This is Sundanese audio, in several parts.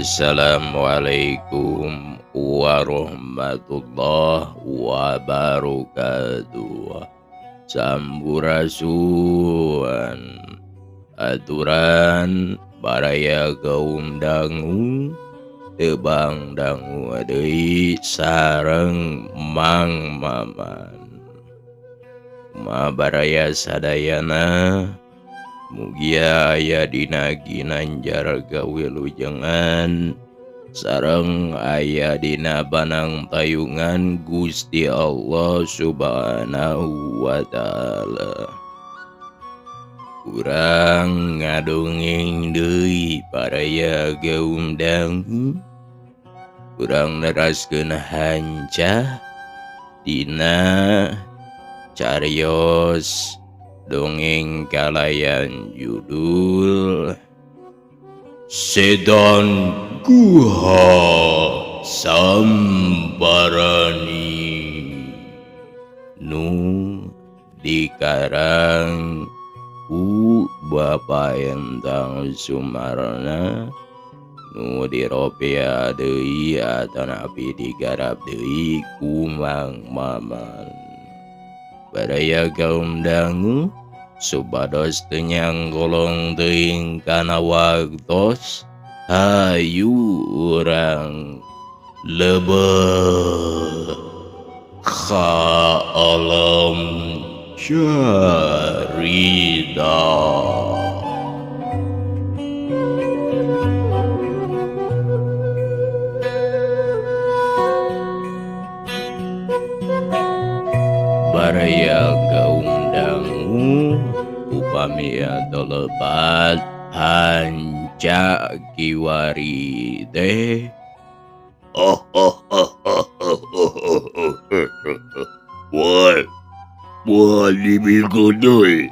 Assalamualaikum warahmatullahi wabarakatuh. Sampurasun aturan baraya kaum dangu tebang dangu deui sareng Mang Maman. Ma baraya sadayana mugia aya dina ginanjar gawilujengan sareng aya dina banang tayungan Gusti Allah Subhanahu wa ta'ala. Urang ngadongeng deui baraya gaum dangu, urang neraskeun hanca dina carios dongeng kalayan judul Setan Guha Sambarani nu dikarang ku Bapak Entang Sumarna nu diropea deui atanapi digarap deui ku Mang Maman. Baraya kaum dangu supados teu nyanggolong teuing kana waktos, hayu urang lebet ka alam carita. Baraya kaum dangu upami telepat hanca kiwari teh. Wah, wah dibikin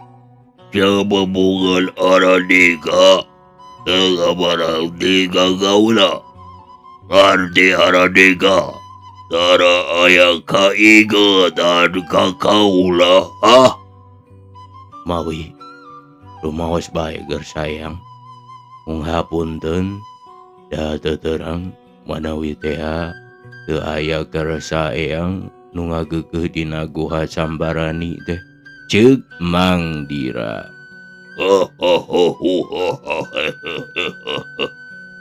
siapa bukan Aradika, tengah barang tiga gaula. Arti Aradika, tara ayah kaiga dan kakaula. Ah, mawi rumaos bae ger sayang. Mung hapunten da teu terang manawi teh teu aya kersa eyang nu ngageugeuh dina guha Sambarani teh. Ceuk Mang Dira.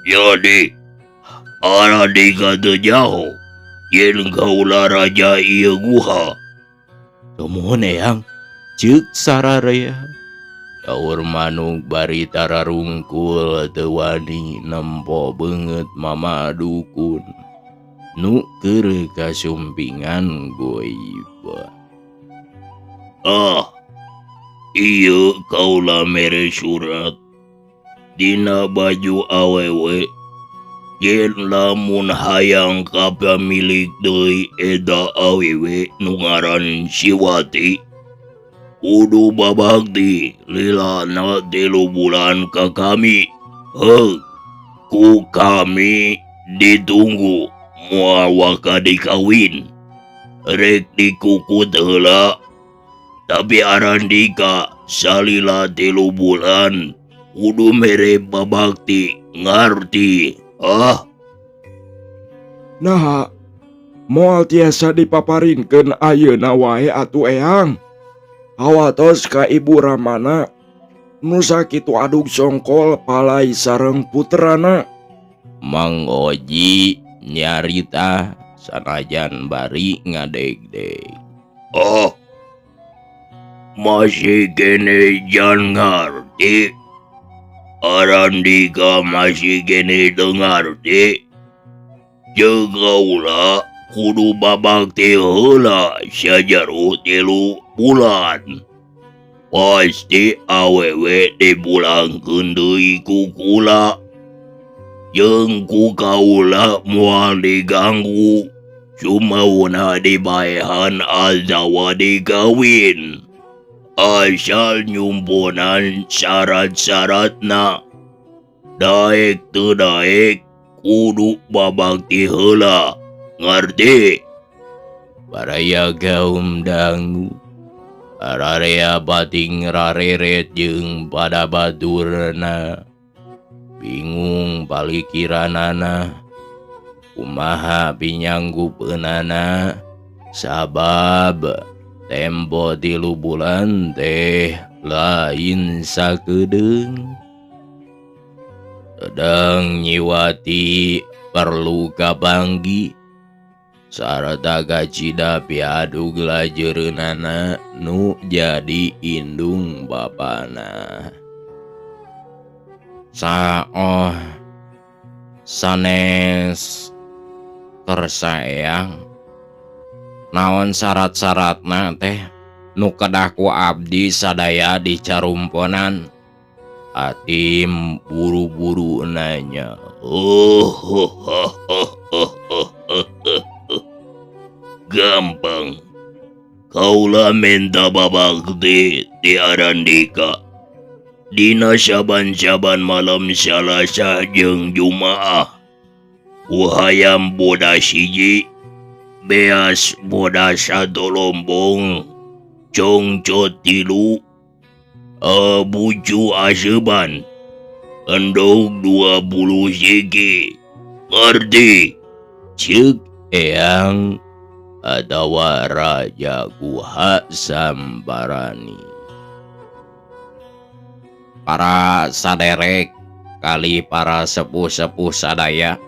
Jadi Aradika teu jauh yen kaula raja ieu guha. Tumuhun eyang, ceuk sararea. Saur manuk bari tararungkul teu wani nempo beungeut mama dukun nu keur kasumpingan goib. Ah, ieu kaula mere surat dina baju awewe yen lamun hayang ka pamilik deui eta awewe nu ngaran Siwati kudu babakti lilana 3 bulan ka kami. Heuh, ku kami ditunggu moal waka dikawin. Rek dikukut heula tapi Arandika salila 3 bulan kudu mere babakti ngarti. Ah, nah moal tiasa dipaparinkeun ayeuna wae atuh eyang. Hawatos ka Ibu Ramana nu sakitu adug songkol palai sareng putrana. Mang Oji nyarita sanajan bari ngadegdeg. Oh, masih kene jan ngarti. Arandika masih kene teu ngarti. Jeung kaula kudu babakti heula sajaruh 3 bulan. Pasti awewe dibulangkeun deui ku kula. Jeung ku kaula moal diganggu. Sumauna dibaehan azawa dikawin. Asal nyumpunan syarat-syaratna. Daek teu daek kudu babakti heula. Ngarti? Baraya kaum dangu ararea bating rareret jeung pada baturna. Bingung palikiranana kumaha pinyanggupeunana sabab tempo 3 bulan teh lain sakedeung. Sedang Nyiwati perlu kapanggi sarta kacida piadug lajeureunana nu jadi indung bapana. Saoh sanes tersayang naon syarat-syaratna teh nu kedah ku abdi sadaya dicarumponan. Atim buru-buru nanya. Oh, gampang. Kaula minta babakti ti Arandika. Dina saban-saban malam Salasa jeung Jumaah. Ku hayam bodas 1, beas bodas 1 lombong, congcot 3, bucu aseuban, endog 20 siki. Ngerti? Ceuk Eyang atawa Raja Guha Sambarani. Para saderek kali para sepuh-sepuh sadaya,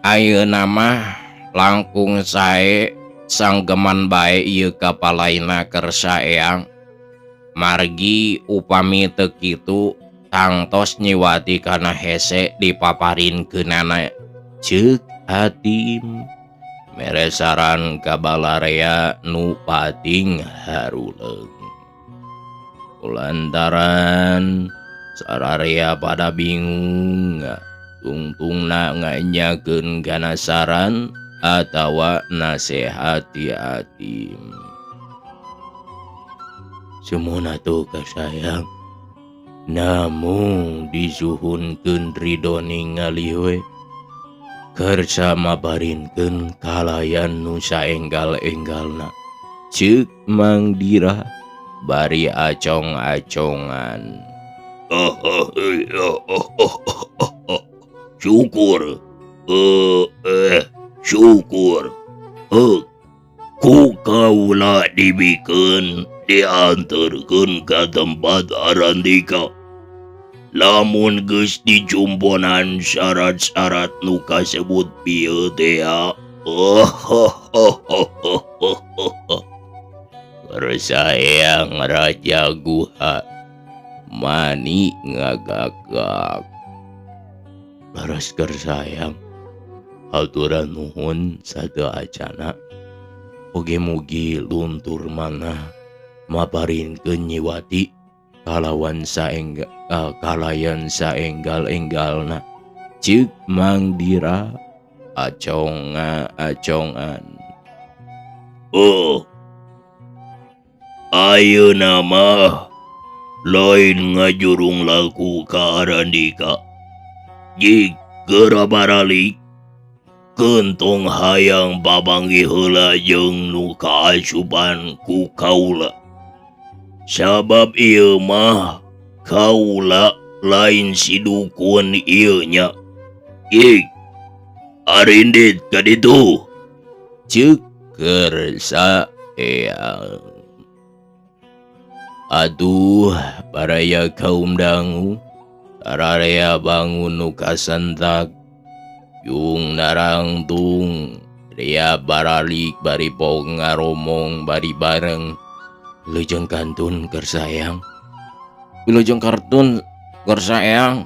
ayeuna mah langkung sae sanggeman bae ieu kapalaina kersa Eyang. Margi upami teu kitu tangtos nyiwati kana hese dipaparinkeunana. Ceuk Atim mere saran ka balarea nu pating haruleung. Lantaran sararea pada bingung tungtungna nganyakeun kana saran atawa nasehat ti Atim. Sumuna tuh kasayang, namung disuhunkeun ridho ningali we kersa mabarinkeun kalayan nu saenggal-enggalna. Ceuk Mang Dira bari acong-acongan. Syukur, syukur. Ku kaula dibikeun dianterkeun ka tempat Arandika. Lamun geus dijumponan syarat-syarat nu kasebut bieu teh. Sayang Raja Guha mani ngagagak. Laras kersayang haturan nuhun satu acana. Mugi-mugi luntur mana maparinkeun Nyiwati kalawan saenggal kalayan saenggal-enggalna. Ceuk Mang Dira aconga-acongan. Oh, ayeuna mah lain ngajurung laku ka Arandika. Jig geura baralik kentong hayang babangi heula jeung nu kaasupan ku kaula. Sabab ieu mah kaula lain si dukun ieu nya. Jig arindit ka ditu. Ceuk kersa Eyang. Aduh, baraya kaum dangu, ararea bangun nu kasentak, yung narangtung, ria baralik bari pong ngaromong bari bareng. Wilujeng kantun kersayang, wilujeng kartun kersayang.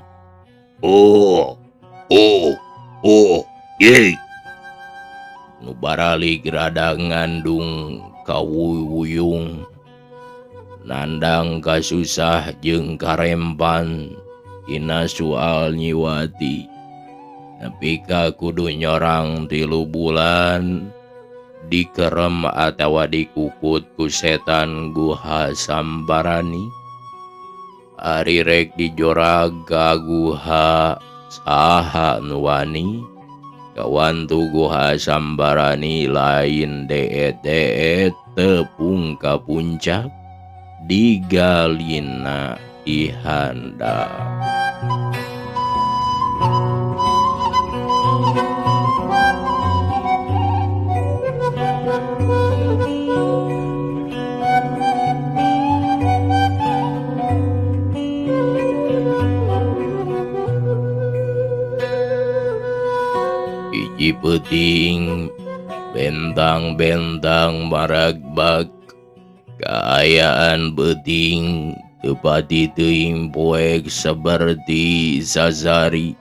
Oh, oh, oh, ye. Nu baralik rada ngandung kawuyung. Nandang kasusah jeung karempan dina soal Nyiwati. Nepi ka kudu nyorang 3 bulan dikerem atawa dikukut ku setan Guha Sambarani. Ari rek dijorag ka Guha saha nu wani. Kawantu Guha Sambarani lain deet-deet tepung ka puncak digalina ti handap. Hiji peuting bentang-bentang maragbag kaayaan beuting teu pati teuing poek saperti sasari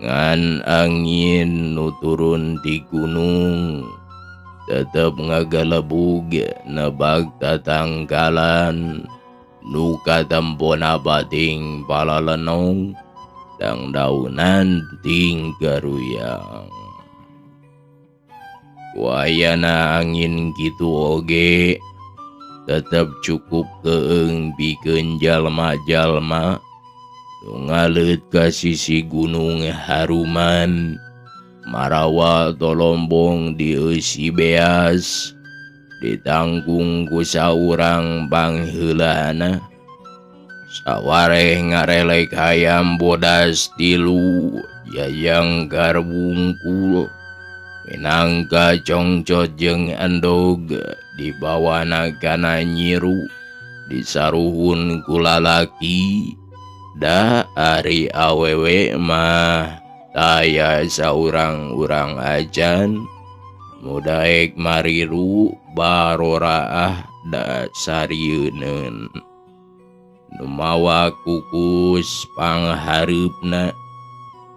ngan angin nu turun ti gunung tetep ngagalebug nebak tatangkalan nu katempona bating palalenong dangdaunan ting garuyang. Wayana angin kitu oge tetep cukup keung pikeun jalma-jalma nu ngaleut ka sisi gunung Haruman marawa tolombong dieusi beas ditanggung ku saurang pangheulana sawareh ngarelek hayam bodas tilu jajang garbungkul minangka congcot jeung endog dibawana kana nyiru disaruhun ku lalaki da ari awewe mah taya saurang-urang acan nu daek mariru baroraah da sarieuneun nu mawa kukus panghareupna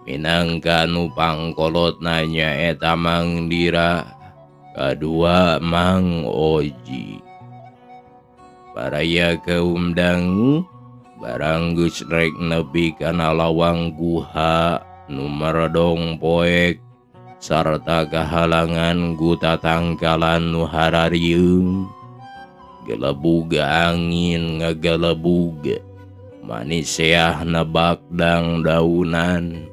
minangka nu pangkolotna nyaeta Mang Dira kadua Mang Oji. Baraya kaum dangu barang geus rek nepi kana lawang guha nu meredong poek sarta kahalangan ku tatangkalan nu harariung gelebug angin ngagelebug maniseah nebak dangdaunan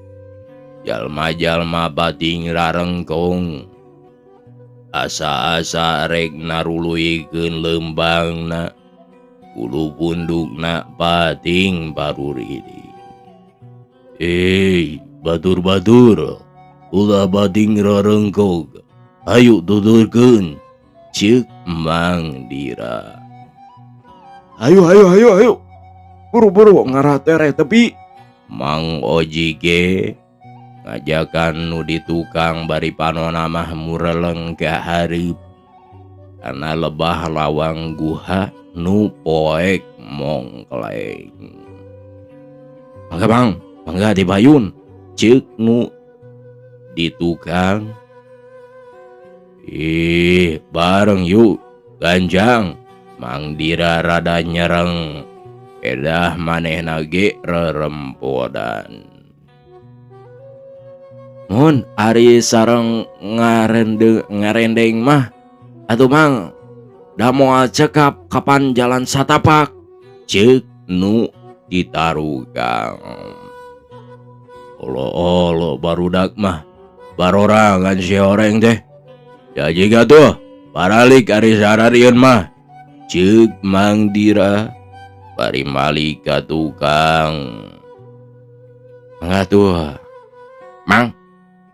jalma-jalma bating rarengkong asa-asa rek naruluykeun leumbangna bulu pundukna bating baruriring. Batur-batur ulah bating rarengkog ayo tuturkeun ceuk Mang Dira. Ayo ayo ayo ayo buru-buru ngaratere tepi. Mang Oji ge ngajakan nu di tukang bari panona mah mureleng ka hareup kana lebah lawang guha nu poek mongkleng. Mangga Bang, mangga dibayun ceuk nu di tukang. Ih, bareng yuk ganjang. Mang Dira rada nyereng edah manehna ge rerempodan. Mun ari sareng ngarendeng mah atuh Mang da moal cekap kapan jalan satapak ceuk nu ditarugang. Olo-olo barudak mah barorangan si oreng teh. Jadi tuh baralik ari sararieun mah ceuk Mang Dira bari malik ka tukang. Mangga tuh Mang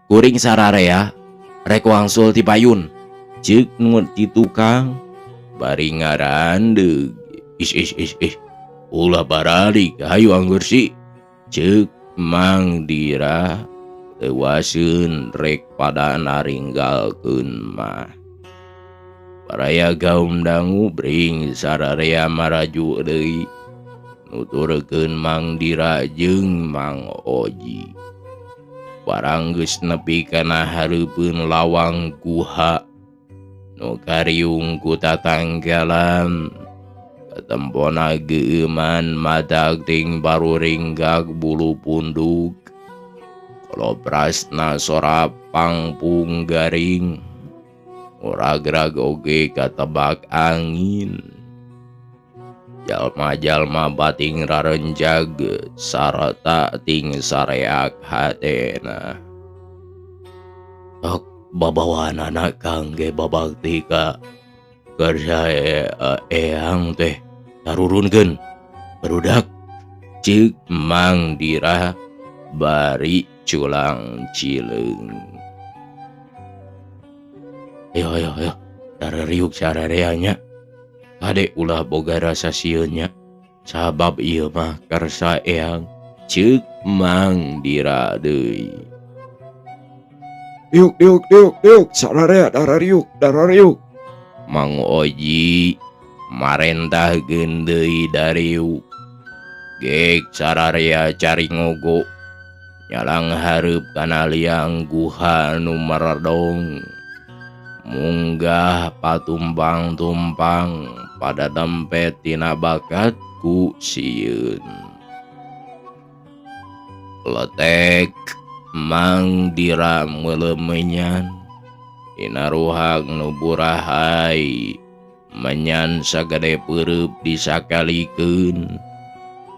kuring sararea rek wangsul ti payun ceuk nu ti tukang bari ngarandeug. Is is is is ulah baralik hayu anggur si ceuk Mang Dira teuaseun rek pada naringgalkeun mah. Baraya gaum dangu bring sararea maraju deui nuturkeun Mang Dira jeung Mang Oji. Barang geus nepi kana hareupeun lawang guha nu kariung ku tatanggalan katempona geueuman madag ting baruringgag bulu punduk koloprasna sora pangpung garing uragrag oge katebak angin. Jalma-jalma bating rarenjag sarta ting sareak hatena. Ok babawanana kangge babakti ka kerja eyang teh tarurunkeun Barudak ceuk Mang Dira bari culang cileung. Ayo ayo ayo darariuk sararea nya. Kade ulah boga rasa sieun nya. Sabab ieu mah karsa eyang ceuk Mang Dira deui. Diuk diuk diuk diuk sararea darariuk darariuk. Mang Oji marentahkeun deui dariuk. Gek sararea cari ngogo nyalang hareup kana liang guha nu meredong. Munggah patumpang-tumpang pada dempet tina bakat ku sieun. Letek Mang Dira meuleum dina ruhag nu burahai menyan sagede peureub disakalikeun.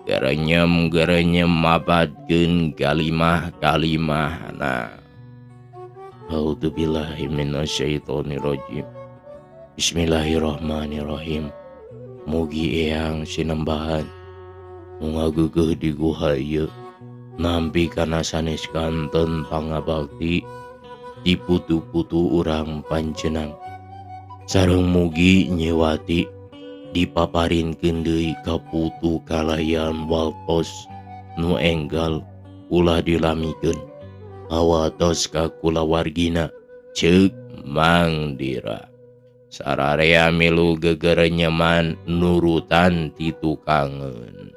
Gerenyem-gerenyem mabadkeun kalimah-kalimahna. A'udzubillahi minasyaitonirrajim. Bismillahirrahmanirrahim. Mugi eyang sinembahan nu ngageugeuh di guha ieu nampi kana sanes kanten pangabakti di putu-putu urang panjenang. Sareng mugi nyewati dipaparinkeun deui ka putu kalayan waktos nu enggal ulah dilamikeun. Awatos ka kulawargina ceuk Mang Dira. Sararea milu gegerenyeman nurutan ti tukangeun.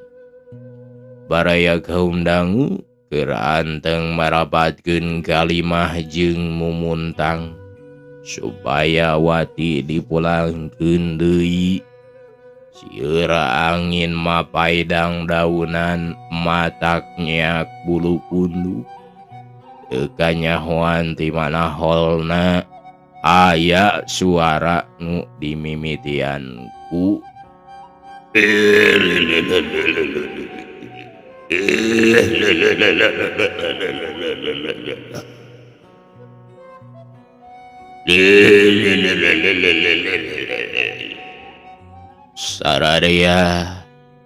Baraya kaum dangu keur anteng marapatkeun kalimah jeung mumuntang supaya wati dipulangkeun deui. Sieura angin mapaidang daunan matak nyeak bulu pundu. Teu kanyahoan ti mana holna aya suara nu dimimitian ku sararea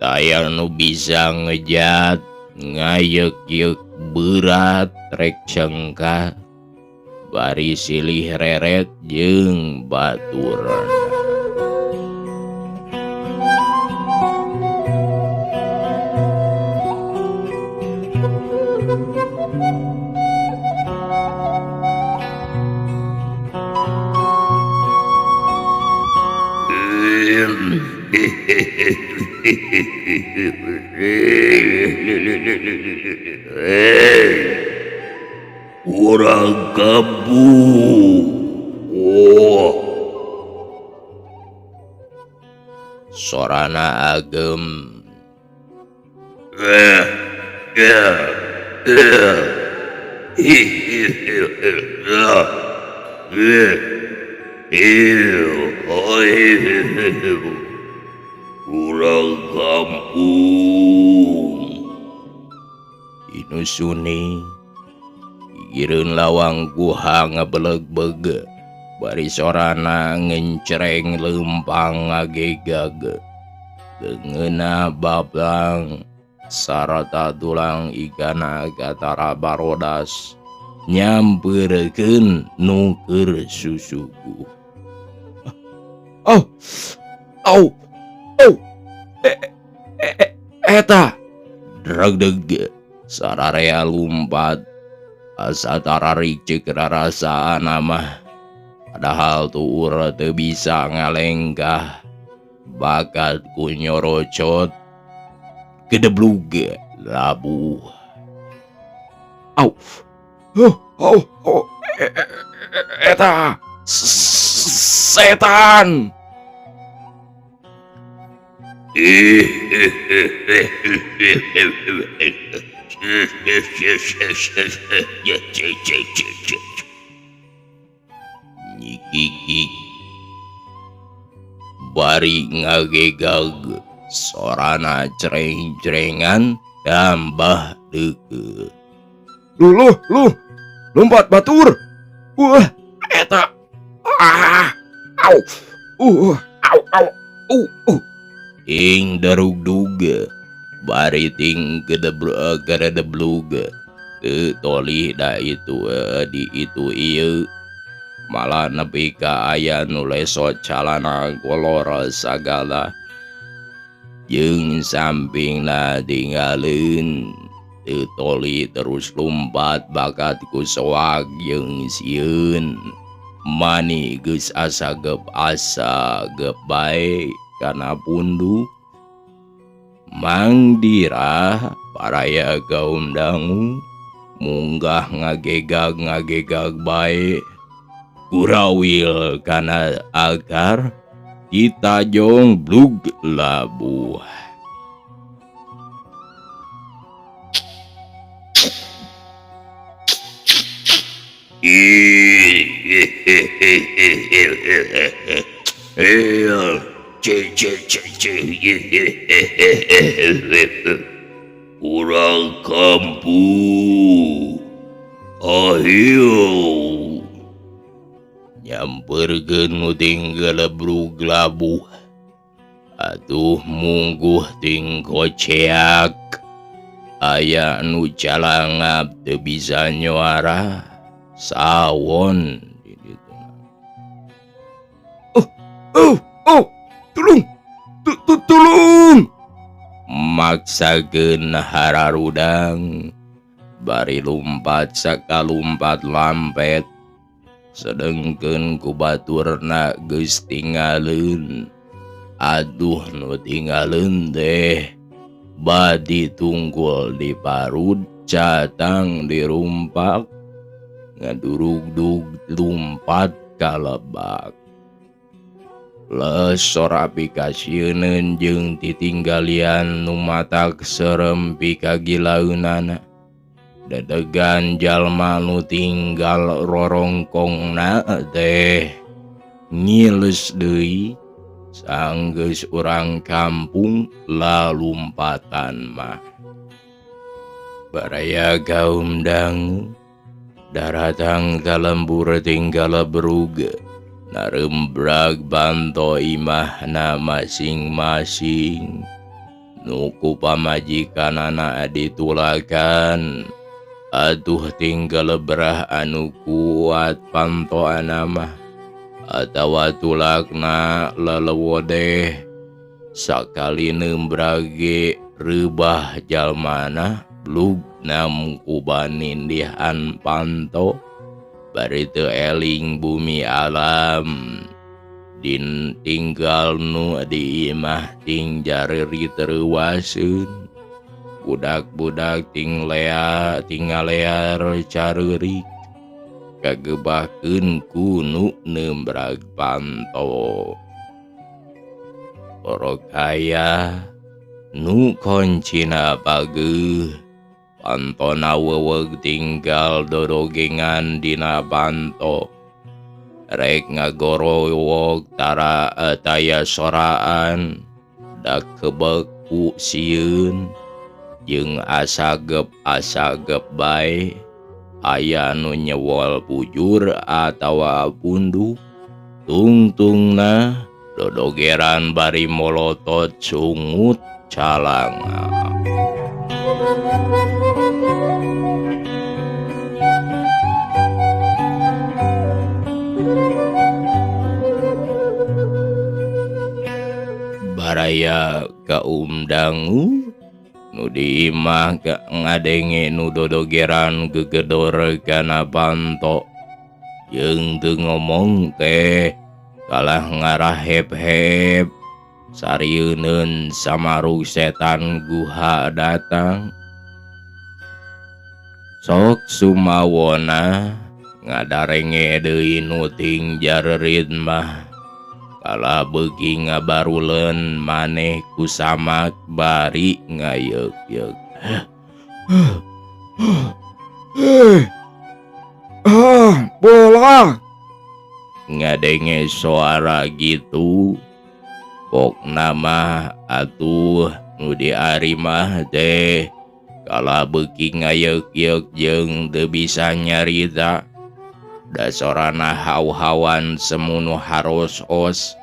taya nu bisa ngejat ngayek-yek berat rek cengkah bari silih reret jeung baturan. Orang kampung. Oh. Sorana agem. Orang kampung. Inu Suni gigireun lawang guha ngebeleg-beg bari sorana ngencereng leumpang ngagegag geungeuna bablang sarata tulang igana gatara barodas nyamperkeun nu keur susuguh. Oh, au, oh, eta dragdeg sararea lumpat asa tararik ceuk rarasaan mah padahal tuur teu bisa ngalengkah bakat ku nyorocot gedeblug labuh. Au, oh, oh, oh, eta setan. Nyikikik bari ngagegag sorana cereng-cerengan tambah deukeut. Luh luh lompat batur. Wah eta ah au au au au. Ing darugdug Bari ting gedeblug teu tolih da itu di itu ieu malah nepi ka aya nu lesot calana golor sagala jeung sampingna tinggaleun teu toli terus lumpat bakat ku soak jeung sieun mani geus asa gep bae kana punduk. Mangdirah paraya kaum dangu munggah ngagegag bae kurawil kana akar ditajong blug labuh. Urang kampung ayo nyamperkeun nu tinggal brug labuh atuh mungguh ting koceak aya nu calangap teu bisa nyuara sawon di ditu. Oh, tulung, tulung, maksakeun hararudang bari lumpat sakalumpat lampet sedengkeun ku baturna geus tinggaleun. Aduh nu tinggaleun teh badi tunggul di parud catang dirumpak ngadurugdug lumpat kalebak. Les sora pikasieun jeung titinggalian nu matak serem pikagilaeunana. Dedegan jalma nu tinggal rorongkongna teh ngileus deui sanggeus urang kampung lalumpatan mah. Baraya kaum dangu daratang ka lembur tinggal brug narembrag banto imahna masing-masing nuku pamajikanana ditulakan. Aduh tinggal berah anu kuat pantoana mah atawa tulakna lelewodeh sakali nembrage rebah jalmana blug nam kubanindihan panto bari teu eling bumi alam din tinggal nu di imah ting jareri tereuwaseun budak-budak ting lea tingalear careurik kagebahkeun ku nu nembrag panto. Para kaya nu koncina pageuh pantona weweg tinggal dorogengan dina panto rek ngagorowog tara taya soraan da kebek ku sieun jeung asagep bae aya nu nyewol bujur atawa punduk tungtungna dodogeran bari molotot sungut calanga. Baraya kaum dangu nu di imah ngadenge nu dodogeran gegedor kana panto jeung teu ngomong teh kalah ngarahep-hep sarieuneun samarug setan guha datang. Sok sumawona ngadarenge deui nu ting jarerit mah kalah beuki ngabaruleun maneh ku samak bari ngayeuk-yeuk. Bola ngadenge suara gitu pokna mah atuh nu diari mah teh kalah beuki ngayeuk-yeuk jeung teu bisa nyarita. Da sorana haw-hawan semunu haros-os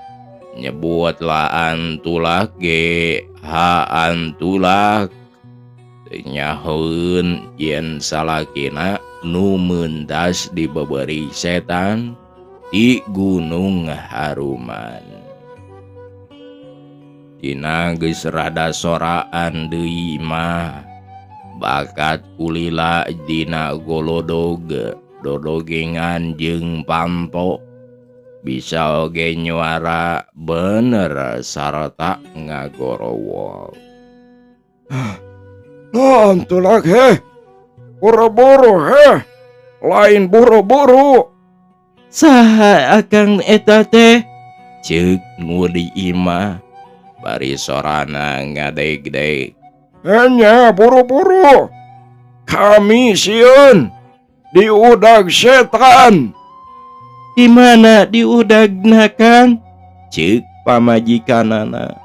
Nyebut laan tulak ge haan tulak teu nyahoeun yen salakina nu mentas dibeberi setan di Gunung Haruman. Dina geus rada soraan deui mah bakat kulila dina golodog dodogengan jeung panto bisa oge nyuara bener sarta ngagorowol. Naon tulak heh? Buru-buru heh? Lain buru-buru. Saha akang eta teh? Ceuk nu di imah bari sorana ngadeg-deg. Hanya buru-buru. Kami sieun diudag setan. Di mana diudagna Kang? Ceuk pamajikanana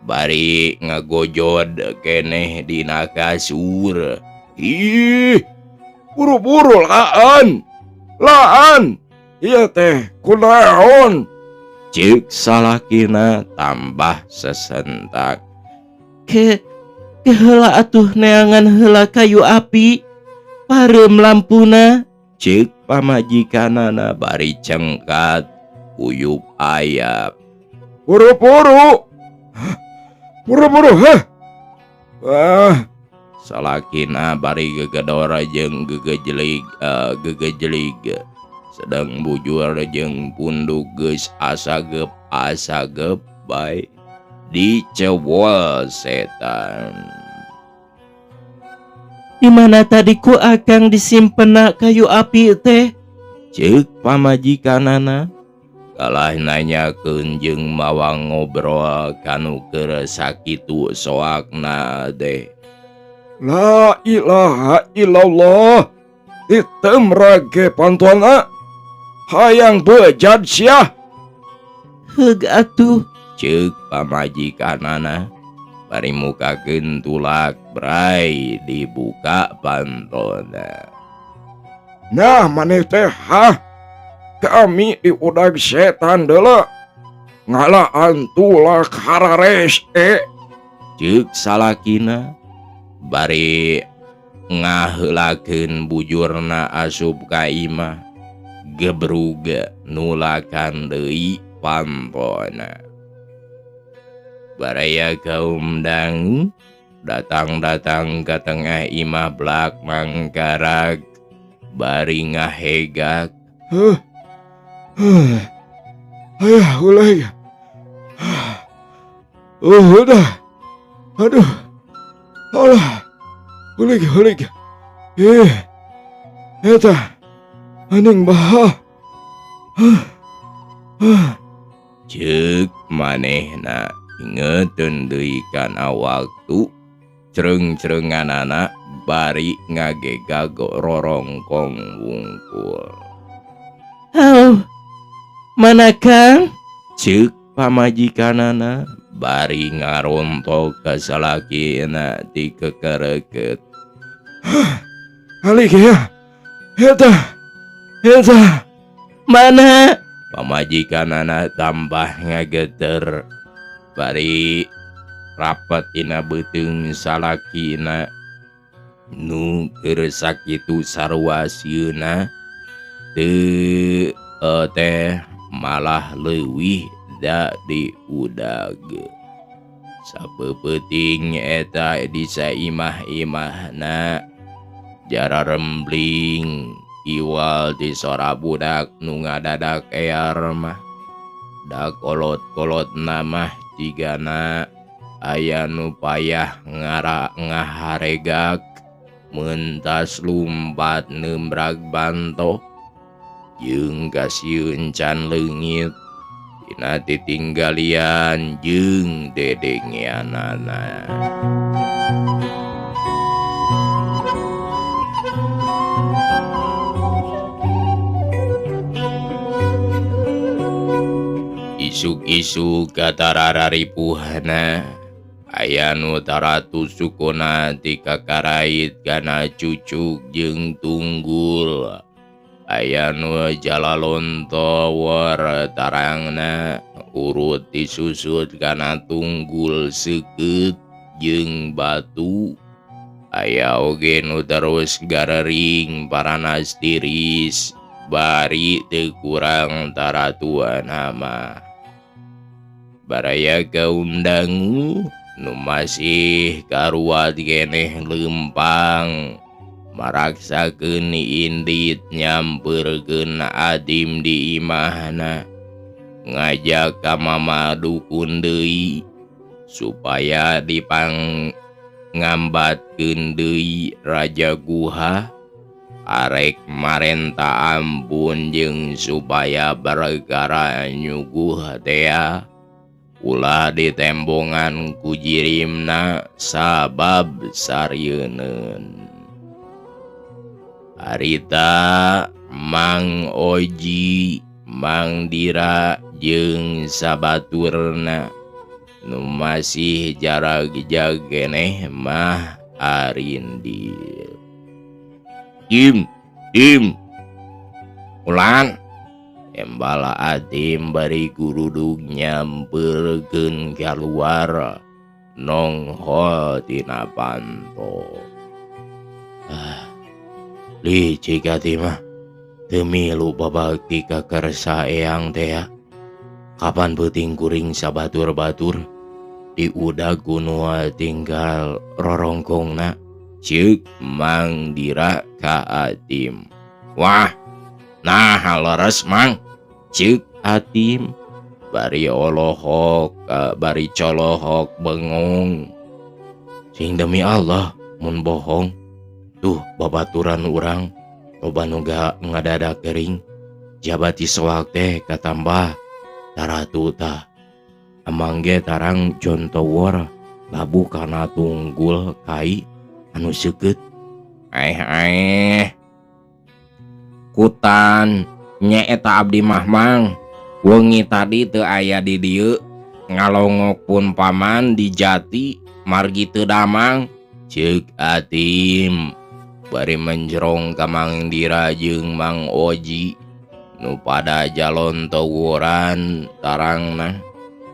bari ngagojod keneh dina kasur. Ih, buru-buru laan. Laan. Ieu teh kunaon? Ceuk salakina tambah sesentak. Ke heula atuh neangan heula kayu api pareum lampuna. Ceuk pamajikanana bari cengkat kuyup ayap. Buru-buru. Buru-buru heh. Ah, salakina bari gegedor jeung gegejelig gegejelig. Sedang bujur jeung punduk geus asagep asagep bae dicewol setan. Di mana tadi ku akang disimpena kayu api teh? Ceuk pamajikanana kalah nanyakeun jeung mawa ngobrol kanu keur sakitu soakna teh. La ilaha illallah. Item rage pantuana. Hayang bejad sia. Heug atuh. Ceuk pamajikanana bari mukakeun tulak bray dibuka pantona. Nah maneh teh hah? Kami diudag setan deuleu. Ngalaan tulak harares e. Ceuk salakina bari ngaheulakeun bujurna asup ka imah. Gebrug nulakan deui pantona. Baraya kaum dangu datang-datang ka tengah imah blak mangkarag bari ngahegak. Huh. Ayah ulah. Oh udah. Aduh. Alah. Ulig ulig. Eh. Eta. Aning bah. Ceuk manehna ingeteun deui kana waktu cereng-cerenganana bari ngagegag rorongkong wungkul. Hau, mana Kang? Ceuk pamajikanana bari ngarontok ka salakina ti kekereket. Alik ya. Eta. Eta. Mana? Pamajikanana tambah ngageter bari rapat dina beuteung salakina nu keur sakitu sarua sieuna teu teh malah leuwih da diudag. Sapeupeting eta di saimah-imahna jara rembling iwal di sora budak nu ngadadak ear mah. Da kolot-kolot namah jigana aya nu payah ngara ngaharegak mentas lumpat nembrag banto jeung kasieun can leungit dina titinggalian jeung dedengeanana. Isuk-isuk katarararipuhna aya nu taratu sukuna ti kakarait kana cucuk jeung tunggul. Aya nu jalalonto war tarangna Urut disusut kana tunggul seukeut jeung batu. Aya oge nu terus garering paranas tiris bari teu kurang taratuana mah. Baraya kaum dangu nu masih karuat keneh leumpang maraksakeun indit nyamperkeun Atim di imahna ngajak ka mama dukun deui supaya dipang ngambatkeun deui Raja Guha arek marenta ampun jeung supaya perkara nyuguh tea ulah ditembongan ku jirimna sabab sarieun. Harita Mang Oji Mang Dira jeung sabaturna nu masih jarag jageneh mah arindil. Im im ulan embala Atim bari gurudug nyamperkeun kaluar nonghol tina panto. Ah, licik Atim mah teu milu babakti ka kersa eyang teh ya. Kapan peuting kuring sabatur-batur diudag ku nu tinggal rorongkongna ceuk Mang Dira ka Atim. Wah, nah leres Mang ceuk Atim bari olohok bari colohok bengong. Sing demi Allah mun bohong tuh babaturan urang loba nu ngadadak gering jabati soak teh katambah taratu tah. Amang ge tarang jontowor labuh kana tunggul kai anu seukeut. Aeh kutan nya eta abdi mah Mang wengi tadi teu aya di dieu ngalongok pun paman di jati margi teu damang ceuk Atim bari menjerong ka Mang Dira jeung Mang Oji nu pada jalon tawuran tarangna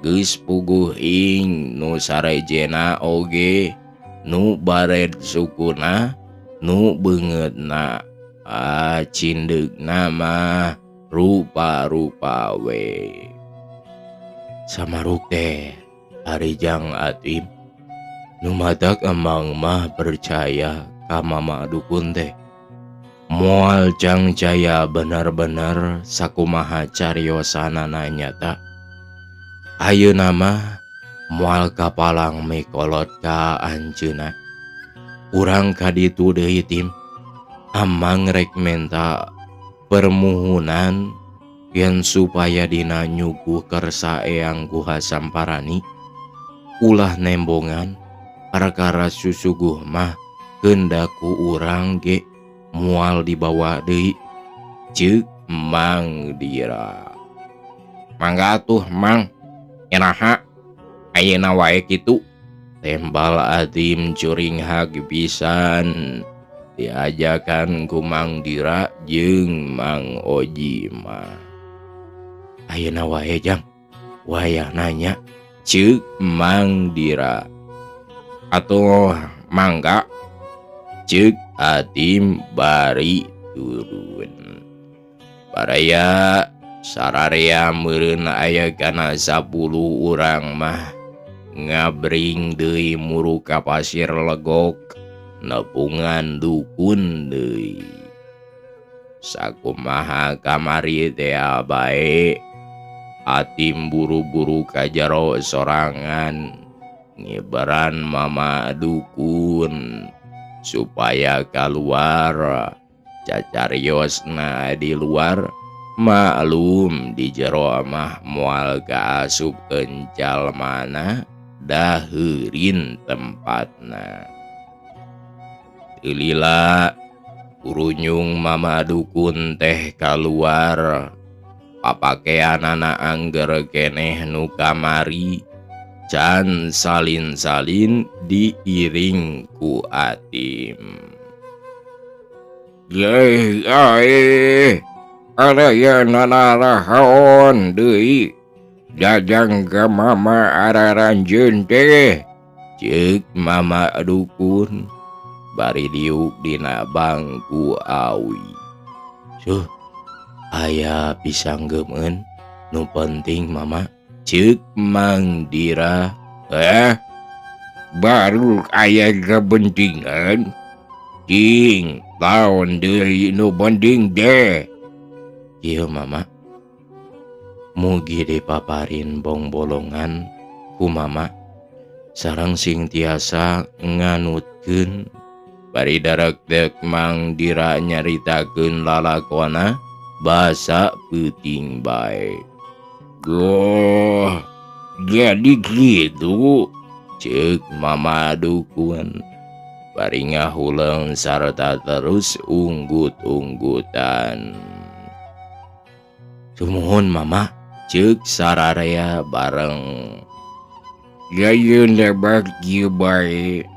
geus puguh ing nu sarejena oge nu bared sukuna nu beungeutna cindeukna mah rupa-rupa we. Samaruk teh ari jang Atim nu matak emang mah percaya ka mama dukun teh moal cangcaya bener-bener sakumaha cariosanana nyata. Ayeuna mah moal kapalang mikolot ka anjeunna. Urang ka ditu deui Tim. Amang rek menta permuhunan yen supaya dina nyuguh kersa Eyang Guha Samparani ulah nembongan perkara susuguh mah keundaku urang ge mual dibawa deui ceuk Mang Dira. Mangga atuh Mang iraha ayeuna wae kitu tembal Atim curinghag pisan diajakan ku Mang Dira jeung Mang Oji mah. Ayeuna wae jang wayah nanya ceuk Mang Dira. Atuh mangga ceuk Atim bari turun. Baraya sararea meureun aya kana 10 urang mah ngabring deui muru ka Pasir Legok nepungan dukun deui. Sakumaha kamari teh bae Atim buru-buru ka jero sorangan ngibaran mama dukun supaya kaluar cacariosna di luar maklum di jero mah moal kaasup kencal mana daheurin tempatna. Lila kurunyung mama dukun teh kaluar papakeanana angger keneh nu kamari can salin-salin diiring ku Atim. Yeh ae ada ya nanarahaon deui Jajang ka mama araranjeun teh ceuk mama dukun bari diuk dina bangku awi. Suh aya pisang geumeun nu penting mama ceuk Mang Dira. Baru aya kepentingan cing taon deui nu penting deh. Ieu mama mugi dipaparin bongbolongan ku mama sareng sing tiasa nganutkeun. Bari darekdek Mang Dira nyaritakeun lalakona basa peuting bae. Goh, jadi gitu ceuk mama dukun bari ngahuleung sarta terus unggut-unggutan. Sumuhun mama ceuk sararea bareng. Gayeun lebak kieu bae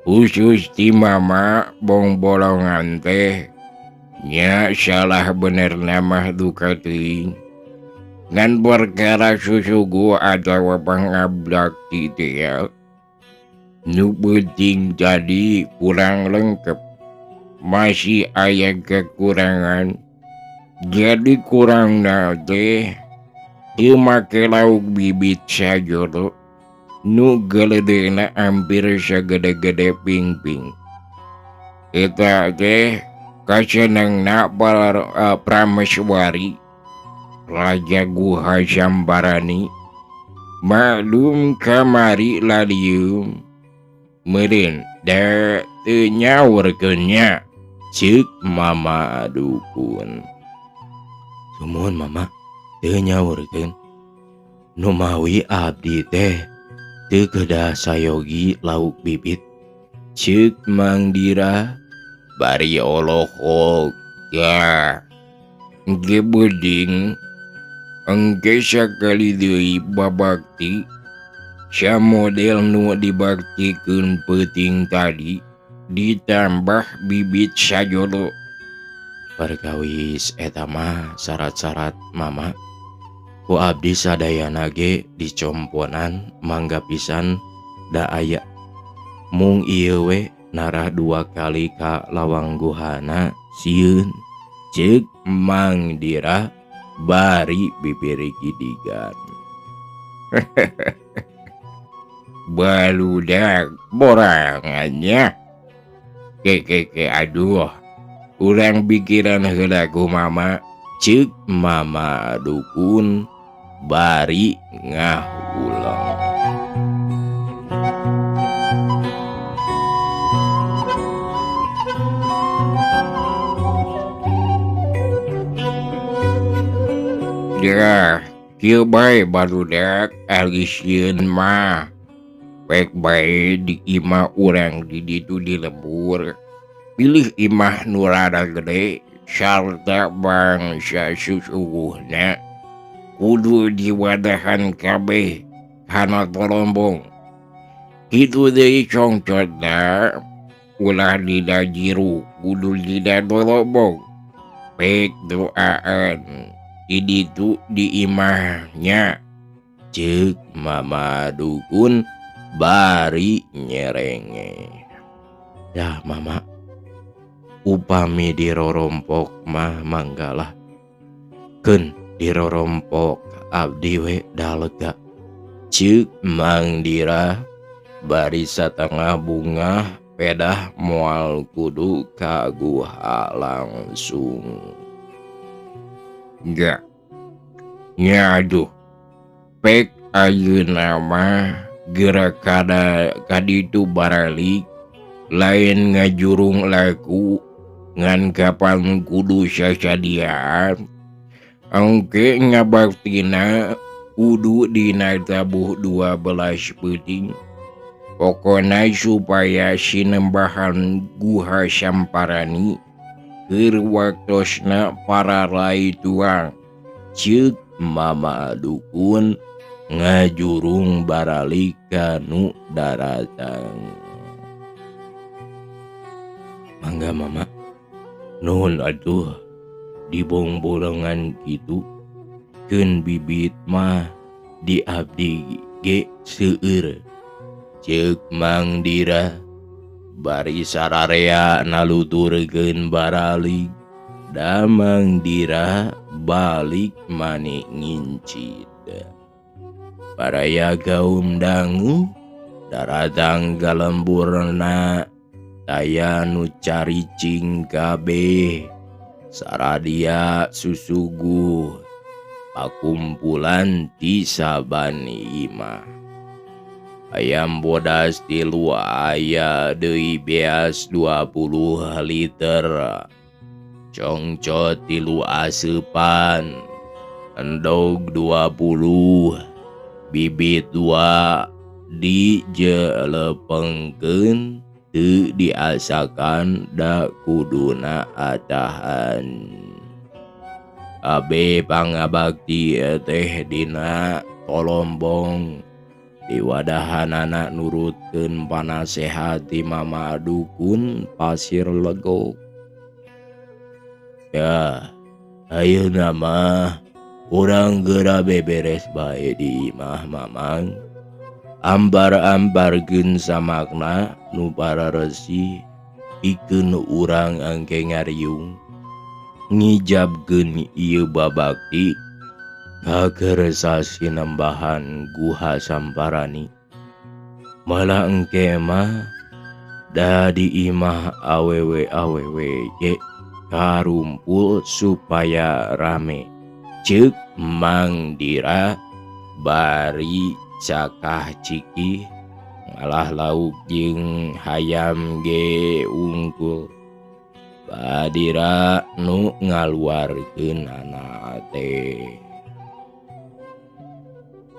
khusus ti mama bongbolongan teh nya salah bener mah duka teuing ngan perkara susugu atawa pangabdakti teh nu penting tadi kurang lengkap masih aya kekurangan jadi kurang teh teu make lauk bibit sajolo nu geledena hampir sagede-gede pingping. Eta teh kasenengna para prameswari Raja Guha Samparani maklum kamari lalium meureun da teu nyaurkeun nya ceuk mama dukun. Sumuhun mama teu nyaurkeun nu mawi abdi teh teu kedah sayogi lauk bibit ceuk Mang Dira bari olohok. Ya engke beding engke sakali deui babakti samodel nu dibaktikeun peuting tadi ditambah bibit sajolo. Perkawis eta mah syarat-syarat mama ku abdi sadayana ge dicomponan mangga pisan da aya mung ieu we narah dua kali ka lawang guhana sieun ceuk Mang Dira bari bibir gidigan. Baludak borangannya keke aduh urang pikiran heula ku mama ceuk mama dukun bari ngahuleng. Dah kieu bae barudak ari sieun mah pek bae di imah urang di ditu di lembur pilih imah nu rada gede sarta bangsa susuguhna kudu diwadahan kabeh kana torombong kitu deui congcotna ulah dina jiru kudu dina torombong pek doaan di ditu di imahnya ceuk mama dukun bari nyerenge. Dah mama upami dirorompok mah manggalah keun dirorompok abdi we da lega ceuk Mang Dira bari satengah bungah pedah moal kudu ka guha langsung. Enggak nya aduh pek ayeuna mah geura kada kaditu baralik lain ngajurung laku ngan kapan kudu sasadiaan engke ngabaktina kudu dina tabuh 12 peuting pokona supaya sinembahan Guha Samparani keur waktosna para rai tuang ceuk mama dukun ngajurung baralik ka nu daratang. Mangga mama nuhun atuh dibongbolongan kitu keun bibit mah Di abdi ge seueur ceuk Mang Dira bari sararea naluturkeun baralik da Mang Dira balik manik ngincid. Baraya kaum dangu daratang ka lemburna taya nu caricing kabeh saradia susuguh pakumpulan ti saban imah. Ayam bodas tilu aya deui beas 20 liter. Congcot tilu aseupan, endog 20, bibit 2 dijelepengkeun teu diasakan da kuduna atahan. Abe pangabakti teh dina tolombong diwadahanana nurutkeun panasehat ti Mama Dukun Pasir Legok. Ya, ayeuna mah urang geura beberes bae di imah Mamang. Ambar-ambarkeun samakna nu pararesi pikeun urang angke ngariung ngijabkeun ieu babakti kakersa sinembahan Guha Samparani. Malah engke mah da di imah awewe-awewe ge karumpul supaya rame. Ceuk Mang Dira bari cakah cikih ngalah lauk jeung hayam ge unggul. Badira nu ngaluarkeunana teh.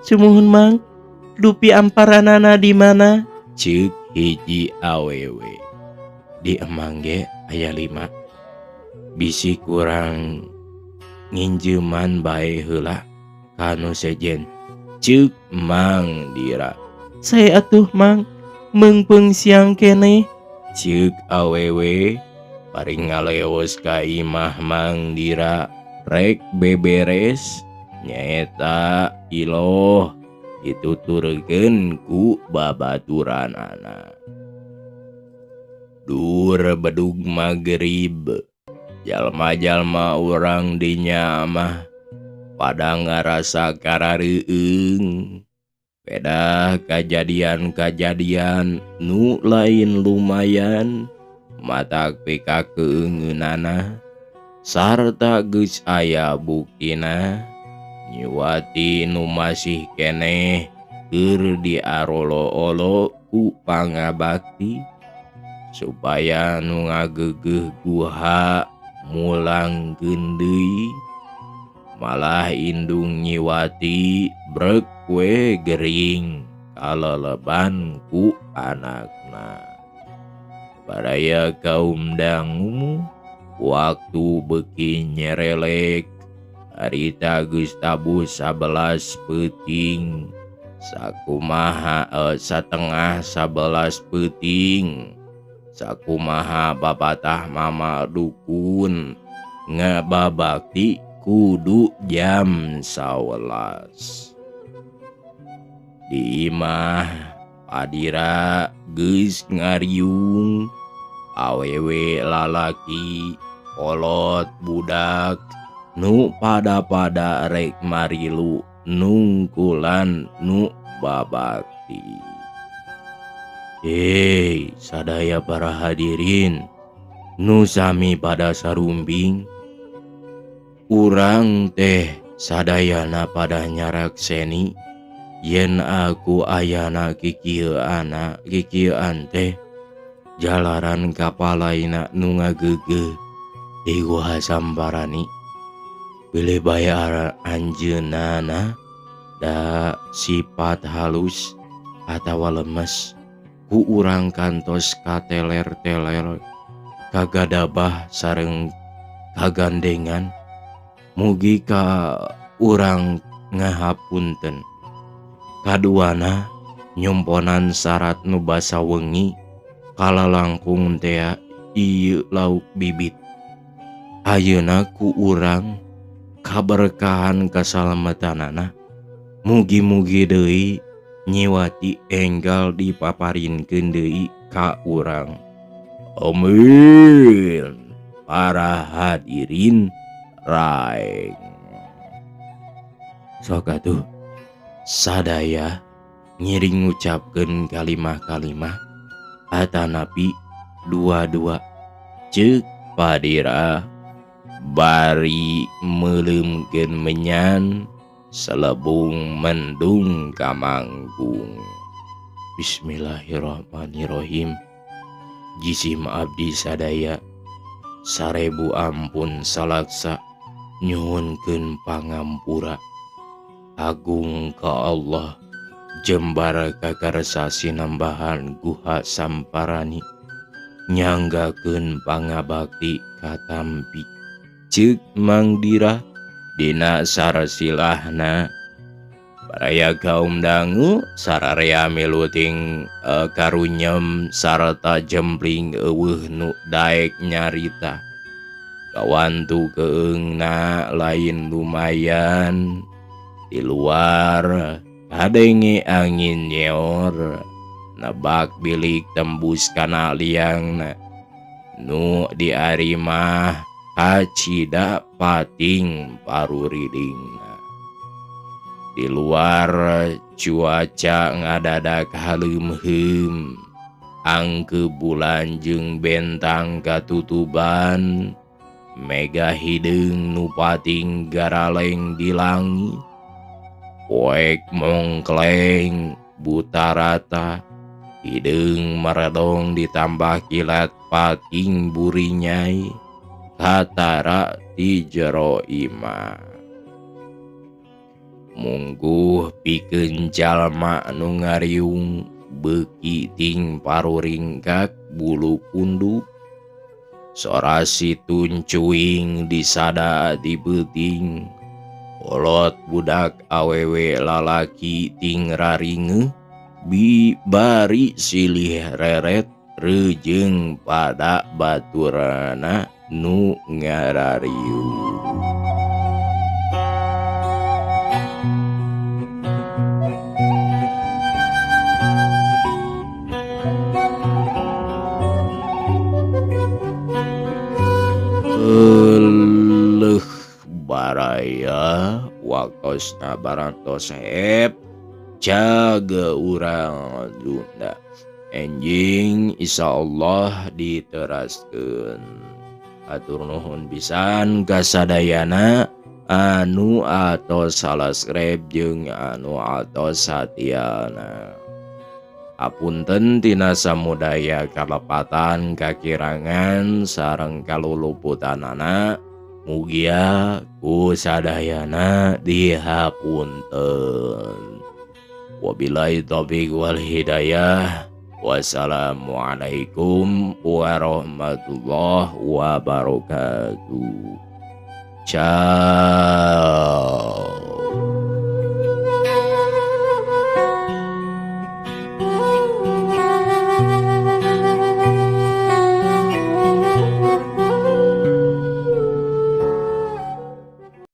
Sumuhun Mang, dupi amparanana di mana? Ceuk hiji awewe. Di emang ge aya 5. Bisi kurang nginjeuman bae heula kanu sejen. Ceuk Mang Dira. Saya atuh Mang, meungpeung siang keneh. Ceuk awewe bari ngaleos ka imah Mang Dira rek beberes nyaeta iloh dituturkeun ku babaturanana. Dur bedug magrib jalma-jalma urang dinya mah pada ngarasa karareueung. Pedah kajadian-kajadian nu lain lumayan matak pikakeungeunana sarta geus aya buktina nyiwati nu masih keneh keur diarolo-olo ku pangabakti supaya nu ngageugeuh guha mulangkeun deui. Malah indung nyiwati brek we gering kaleleban ku anakna. Baraya kaum dangu waktu beuki nyerelek harita geus tabuh 11 peuting sakumaha satengah 11 peuting sakumaha papatah Mama Dukun ngababakti kudu jam 11. Di imah Adira geus ngariung awewe lalaki kolot budak nu pada-pada rek marilu nungkulan nu babakti. Hei sadaya para hadirin nu sami pada sarumbing, urang teh sadayana pada nyarakseni yen aku ayana kikieuana kikieuan teh jalaran kapalaina nu ngageugeuh di Guha Samparani. Bilih bae anjeunana da sifat halus atawa lemes ku urang kantos kateler-teler kagadabah sareng kagandengan. Mugi ka urang ngahapunten. Kaduana nyumponan syarat nu basa wengi kala langkung tea ieu lauk bibit. Ayeuna ku urang kaberkahan kasalamatanana Mugi-mugi deui Nyiwati enggal dipaparinkeun deui ka urang. Amin. Para hadirin raeng. Sok atuh sadaya ngiring ngucapkeun kalimah-kalimah atanapi dua-dua ceuk Padira bari meuleumkeun menyan selebung mendung kamanggung. Bismillahirrahmanirrahim. Jisim abdi sadaya sarebu ampun salaksa nyuhunkeun pangampura agung ka Allah jembar kakarsa sinambahan guha samparani nyanggakeun pangabakti katampi. Ceuk Mang Dira dina sarsilahna. Baraya kaum dangu sararea miluting karunyem sarta jempling eueuh nu daek nyarita. Kawantu keungna lain lumayan di luar kadenge angin nyeor nebak bilik tembus kana liangna nu diarimah kacida pating paruridingna. Di luar cuaca ngadadak haleumheum, angke bulan jeung bentang katutuban, mega hideung nu pating garaleng di langit, poek mongkleng buta rata, hideung meredong ditambah kilat pating burinyai katara di jero imah. Mungguh pikeun jalma nu ngariung beuki ting paruringkak bulu punduk, sorasi tuncuing disada di beuting, kolot budak awewe lalaki ting raringeuh bibari silih reret rejeung pada baturana nu ngarariung. Eleuh baraya waktosna barantos hep jaga urang Sunda. Enjing insyaallah diteraskeun. Atur nuhun pisan kasadayana anu atos salaskreb jeung anu atos satiana. Apunten tina samudaya kalepatan kakirangan sareng kaluluputanana, mugia ku sadayana dihapunten. Wabillahi taufiq wal hidayah. Wassalamualaikum warahmatullahi wabarakatuh. Ciao.